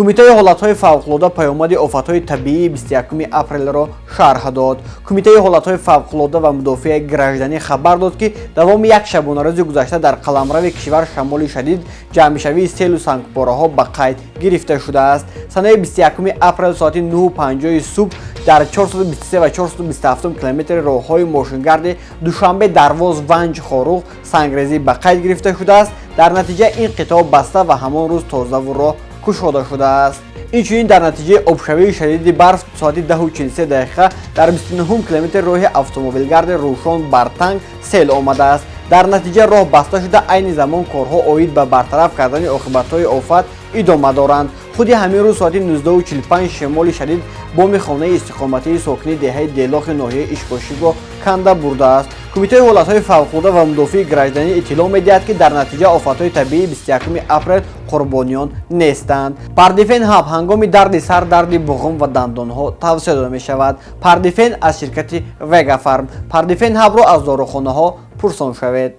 Кумитаи ҳолатҳои фавқулода паёмади офатҳои табиии 21 апрелро шарҳ дод. Кумитаи ҳолатҳои фавқулода ва мудофиаи гражданӣ хабар дод, ки давоми як шабонарӯзи гузашта дар қаламрави кишвар шамоли шадид, ҷамъшавии селу сангпораҳо ба қайд гирифта шудааст. Санаи 21 апрел соати 9:50 субҳ дар 423 ва 427 километри роҳҳои мошингарди Душанбе, Дарвоз, Ванҷ, Хоруғ сангрезӣ ба қайд гирифта шудааст. Дар натиҷа ин қитъаҳо баста ва ҳамон рӯз тозаву роҳ кушода шудааст. Инчунин, дар натиҷаи обшавии шадиди барф соати 10:43 дақиқа дар 29 километри роҳи автомобилгарди Рӯшон, Бартанг сел омадааст. Дар натиҷа роҳ баста шуда, айни замон корҳо оид ба бартараф кардани оқибатҳои офат идома доранд. Худи ҳамин рӯз соати 19:45 шамоли шадид боми хонаи истиқоматии сокини деҳаи Делохи ноҳияи Ишкошимро канда бурдааст. Кумитаи ҳолатҳои фавқулода ва мудофиаи гражданӣ иттилоъ медиҳад, ки дар натиҷа офатҳои табиии 21 апрел қурбониён нестанд. Пардифен Ҳаб ҳангоми дарди сар, дарди буғум ва дандонҳо тавсия дода мешавад. Пардифен аз ширкати Вегафарм. Пардифен Ҳабро аз дорухонаҳо пурсон шавед.